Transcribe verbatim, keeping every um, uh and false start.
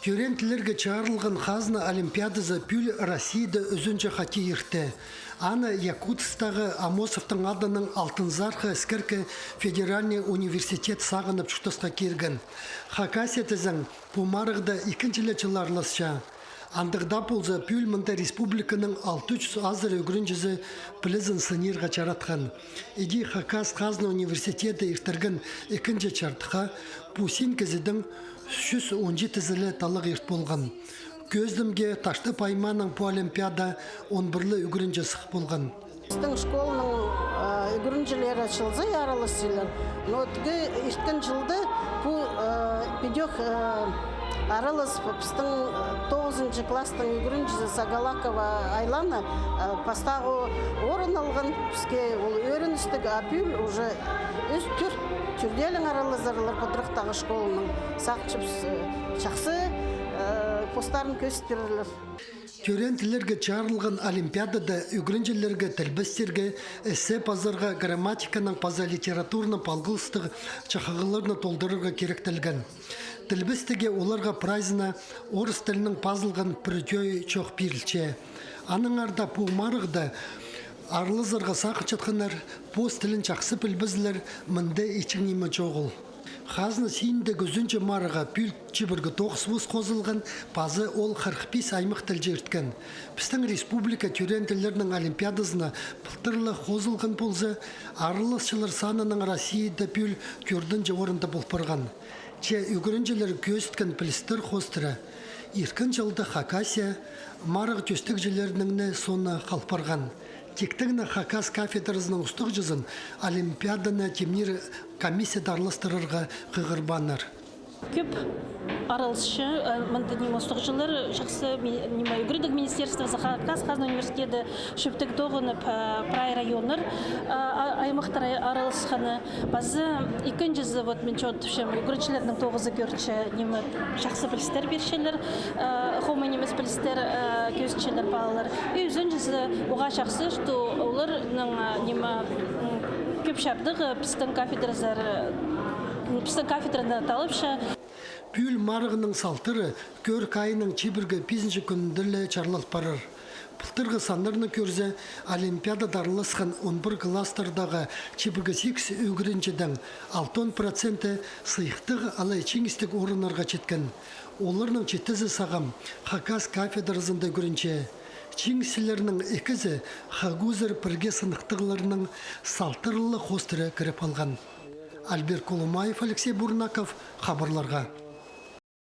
Тӧреен тіллерге чарылған хазна олимпиадазы пӱӱл Россияда ӱзінҷі хати иртті. Аны Якутсктағы Аммосовтың адынаң Алтын Сарха іскеркі федеральный университет сағынып чуртасха кирген. Хакасия тізең, пу марығда ікінҷіле чыл араласча. Андағ даа полза, пӱӱл мында республиканың алты чӱс азыра ӱгренҷізі пілізін сынирға чаратхан. Іди Хакас хазна университеті иртірген ікінҷі чардыхха пу син кізідең чӱс он читізі ле таллағ ирт полған. Кӧзідімге, Таштып аймааның пу олимпиада он пір ле ӱгренҷі сых полған. Пістің школаның, э, ӱгренҷілері чылзай араласчалар. Но тігі ирткен чылда пу, э, підӧк, э, аралас пістің, э, тоғызынҷы класстың ӱгренҷізі Сагалакова Айлана, э, пастағы орын алған. Піске ол ӧріністіг, а пӱӱл уже ӱс-тӧрт тӧртеелең аралазарлар пыдырахтағы школаның. Сағынчабыс, э, чахсы, э, постарын кӧзіт пирерлер. Тӧреен тіллерге чарылған олимпиадада ӱгренҷілерге тілбестерге, эссе пазарға, грамматиканаң паза литературнаң палғалыстығ чахығларны толдырарға киректелген. Тілбестеге оларға прайзына орыс тілінең пазылған пір ідӧй чоох пирілче. Аннаңар даа пу марығда аралазарға сағынчатханнар пос тілін чахсы пілбезелер, мында итчең ниме чоғыл. Хазна синіндегі ӱзінҷі марығға пӱӱл чибіргі тоғыс вуз хозылған, паза ол хырых пис аймах тілҷі ирткен. Пістің республика тӧреен тіллернің олимпиадазына пылтырлығ хозылған полза, араласчылар санынаң Россияда пӱӱл тӧртінҷі орында пол парған. Че ӱгренҷілер кӧзіткен пілістер хоостыра ирткен чылда Хакасия марығ тӧстегҷілерінің не сооны хал парған. Тиктең не хакас кафедразының устағҷызын олимпиаданы тимнир комиссияда араластырарға хығырбааннар. Кӧп аралысча, э, мында ниме устағҷылар, чахсы ми-, ниме, ӱгредіг министерствозы, Хакас хазна университеті, чӧптіг тоғынып, э, прай районнар, э, а-, аймахтар ай-, араласханы. Паза ікінҷізі, вот мин чоохтапчам, ӱгренҷілернің тоғызы кӧрче, ниме, чахсы пілістер пирчелер, э, хомай нимес пілістер, э, кӧзітчелер палалар. И ӱзінҷізі, уғаа чахсы, что оларның, э, ниме, м, кӧп чардығы пістің кафедразар, м, пістің кафедраны талапча. Пӱӱл марығның салтары кӧрік айының чибіргі пизінҷі кӱнінде ле чарлал парар. Пылтырғы саннарны кӧрзе, олимпиадада араласхан он пір класстардағы чибіргі сигіс ӱгренҷідең алтон проценті сыйыхтығ алай чиңістіг орыннарға читкен. Оларның читізі сағам хакас кафедразында ӱгренче. Чиңісчілернің ікізі хагузар пірге сыныхтығларның салтары ла хоостыра кіріп алған. Альберт Колумаев, Алексей Бурнаков, хабарларға.